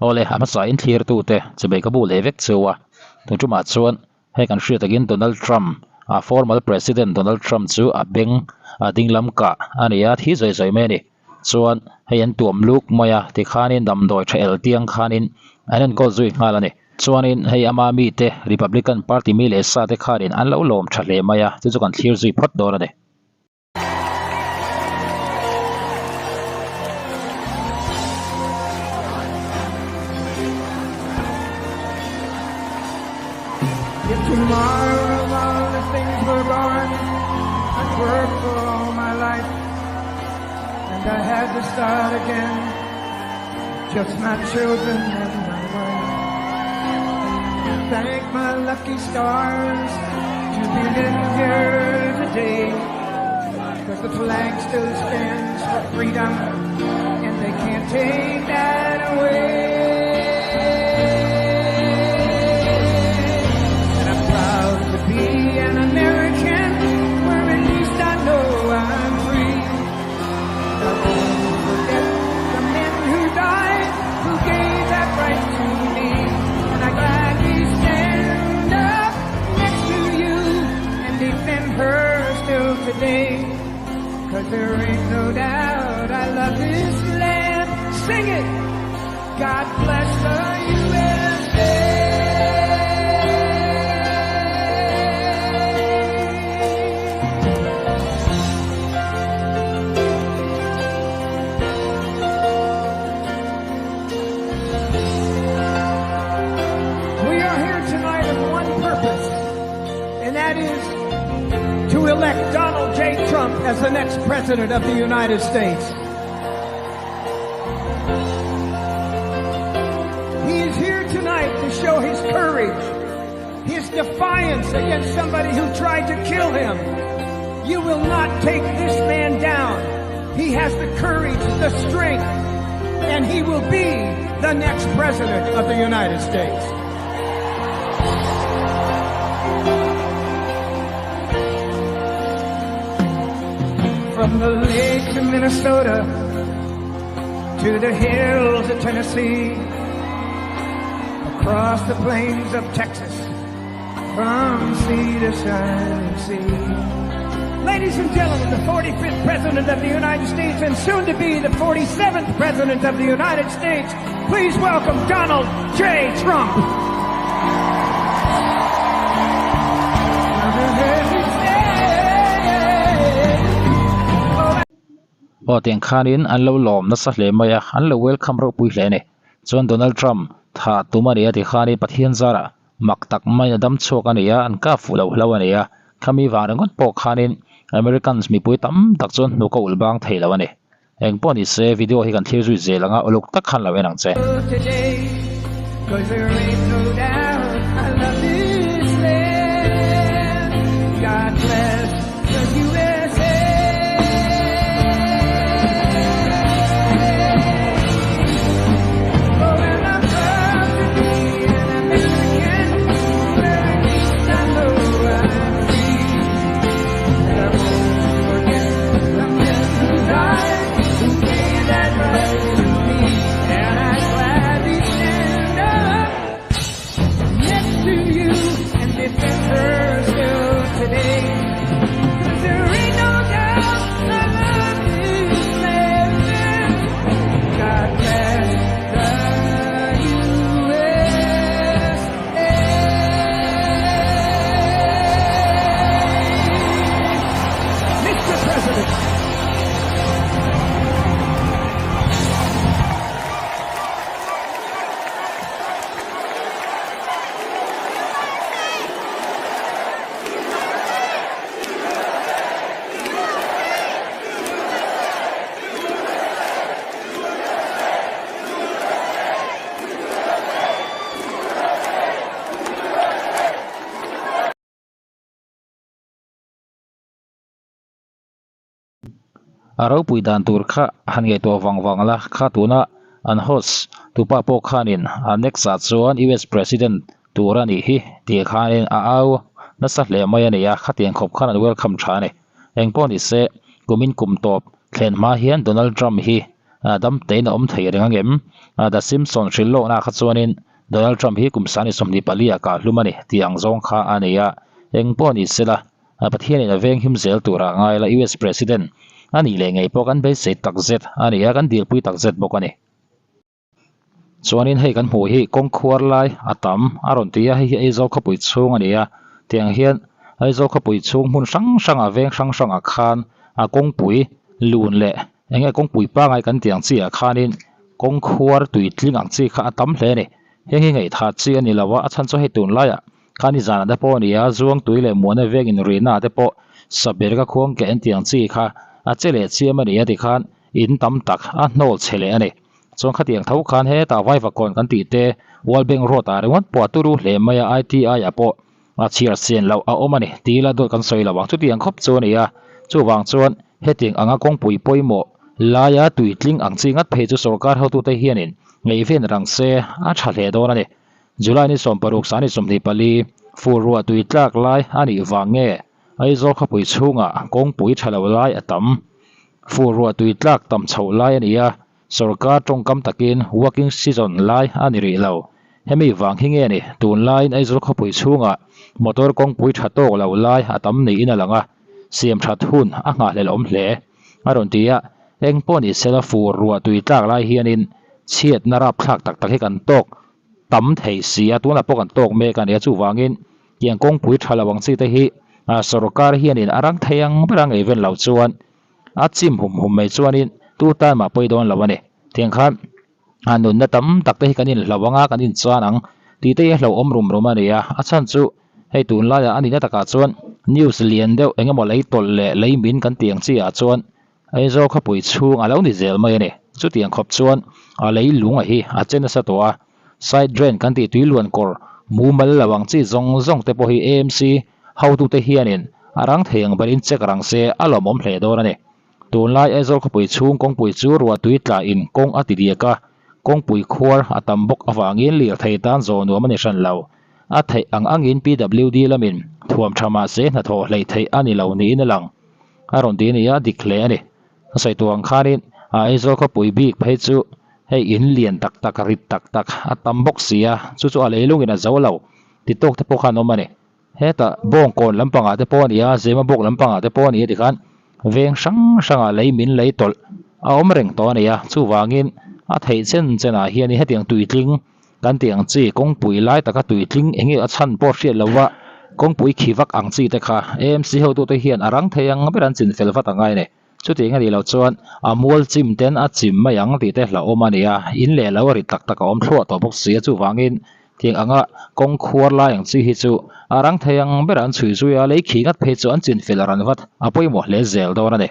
Awle, a hmasa in thlir tute chubei ka bu leh vek cheu a, tun tumah chuan hei kan hriat takin Donald Trump, a formal President Donald Trump chu a beng a dinglam kah a ni a, thi zawi zawi mai a ni. Chuan hei an tuam luk mai a, tikhanin damdawi tha el tiang khanin an enkawl zui nghal a ni. Chuanin hei ama mite Republican Party mi leh sa te khanin an lo lawm tha hle mai a, chu chu kan thlir zui phawt dawn a ni. If tomorrow all the things were gone I'd worked for all my life And I had to start again Just my children and my wife Thank my lucky stars To be living here today Cause the flag still stands for freedom And they can't take that away And I'm proud to be an American Where at least I know I'm free I won't forget the men who died Who gave that right to me And I gladly stand up next to you And defend her still today Cause there ain't no doubt I love this land Sing it! God bless the USA We are here tonight of one purpose, and that is to elect Donald J. Trump as the next president of the United States. He is here tonight to show his courage, his defiance against somebody who tried to kill him. You will not take this man down. He has the courage, the strength, and he will be the next president of the United States. From the lakes of Minnesota to the hills of Tennessee, across the plains of Texas, from sea to shining sea. Ladies and gentlemen, the 45th President of the United States and soon to be the 47th President of the United States, please welcome Donald J. Trump. Aw tiang khanin an lo lawm nasa hle mai a, an lo welcome ropui hle a ni. Chuan Donald Trump thah tum a ni a ti khanin Pathian zarah mak tak mai a dam chhuak a ni a, an kap fuh lo hlo a ni a, khami vang ringawt pawh khanin Americans mipui tam tak chuan hnuk a ulh bang thei lo a ni. Eng pawh ni se video hi kan thlir zui zel ang a, uluk tak khan lo en ang che. A ropui dan tur kha han ngaihtuah vang vang la, kha tuna an host tupa pawh khanin a next ah chuan US President tur a nih hi tih khanin a au nasa hle mai a ni a, khatiang khawp khan an welcome tha a ni. Engpawh ni se, kumin kum tawp thlen hma hian Donald Trump hi. Dam tein a awm thei reng angem? The Simpsons hrilh lawkna kha chuanin Donald Trump hi kum sani 24 ah kah hlum a ni tih ang zawng kha a nei a, eng pawh ni sela Pathianin a veng him zel turah ngai la US President a nih leh ngei pawh kan beisei takzet a ni a, kan dilpui takzet bawk a ni. Chuanin hei kan hmuh hi kawng khuar lai a tam a rawn ti a, hei hi Aizawl khawpui chhung a ni a, tiang hian Aizawl khawpui chhung hmun hrang hrangah veng hrang hrangah khan a kawngpui lun leh eng nge kawngpui pangai kan tih ang chi ah khanin kawng khuar tui tling ang chi kha a tam hle a ni. Heng hi ngaihthah chi a ni lo a, a chhan chu hei tunlaiah khan i zanah te pawh a ni a, zuang tui leh muana veng inrihna ah te pawh saber ka khuang keh an tih ang chi kha a che leh chiam a ni a tikhan in tam tak a hnawl chhe leh a ni. Chuan khatiang tho khan hetah Vaivakawn kan tih te World Bank Road ah ringawt pawh a turu hle mai a, ITI ah pawh a chhiar sian loh a awm a ni tih ila dawt kan sawi lo ang. Chutiang khawp chu a ni a, chuvang chuan hetiang anga kawngpui pawimawh laia tuitling ang chi ngat phei chu sorkar hotute hianin ngaihven rang se a tha hle dawn a ni. July ni 16 sani 24 fur ruah tui tlak lai a nih vang nge Aizawl khawpui chhungah kawngpui tha lo lai a tam. Fur ruah tui tlak tam chhoh lai a ni a, sorkar tawngkam takin working season lai a ni rih lo. Hemi vang hi nge ni tunlaiin Aizawl khawpui chhungah motor kawngpui tha tawk lo lai a tam niin a lang a, siam that hun a nghahhlelh awm hle. A rawn ti a, eng pawh ni sela fur ruah tui tlak lai hianin chhiatna rapthlak tak tak hi kan tawk tam thei si a, tunah pawh kan tawk mek a ni a, chuvangin Tiang kawngpui tha lo ang chi te hi sorkar hianin a rang thei ang ber a ngei ven loh chuan a chim hum hum mai chuanin tu tan mah pawi dawn lo a ni. Tiang khan nunna tam tak te hi kan inhlo ang a, kan inchan ang tih te hi a hlauhawm rum rum a ni a. A chhan chu hei tunlaiah a nihna takah chuan news lian deuh eng emaw lei tawlh leh lei min kan tih ang chi ah chuan Aizawl khawpui chhung a lo ni zel mai a ni. Chutiang khawp chuan a lei lung a hi a che nasa tawh a, side drain kan tih tui luan kawr mumal lo ang chi zawng zawng te pawh hi AMC hotute hianin a rang thei ang berin check rang se a lawmawm hle dawn a ni. Tunlai Aizawl khawpui chhung kawngpui chu ruah tui tla in kawng a ti diak a, kawngpui khuar a tam bawk avangin lirthei tan zawh nuam a ni hran lo. A theih ang angin PWD lamin thuam tha mahse hnathawh hleih theih a ni lo niin a lang. A rawn ti a ni a, dik hle a ni. A sawi tur ang khanin a Aizawl khawpui bik phei chu hei in lian tak tak, rit tak tak a tam bawk si a, chu chu a leilungin a zo lo ti tawk te pawh khan awm a ni. Hetah Bawngkawn lampangah te pawh a ni a, Zemabawk lampangah te pawh a ni a tikhan veng hrang hrangah lei min lei tawlh a awm reng tawh a ni a, chuvangin a theih chen chenah hianin hetiang tuitling Kan tih ang chi kawngpui lai taka tuitling eng nge a chhan pawh hriat lo va, kawngpui khi vak ang chi te kha AMC hotute hian a rang thei ang ber an chin fel vat a ngai a ni. Chutiang a nih loh chuan a mual chim ten a chim mai ang tih te hlauhawm a ni a, in leh lo a ri tak tak a awm thluah tawh bawk si a, chuvangin tiang anga kawng khuar lai ang chi hi chu a rang thei ang ber an chhui zui a, lei khi ngat phei chu an chin fel ran vat a pawimawh hle zel dawn a ni.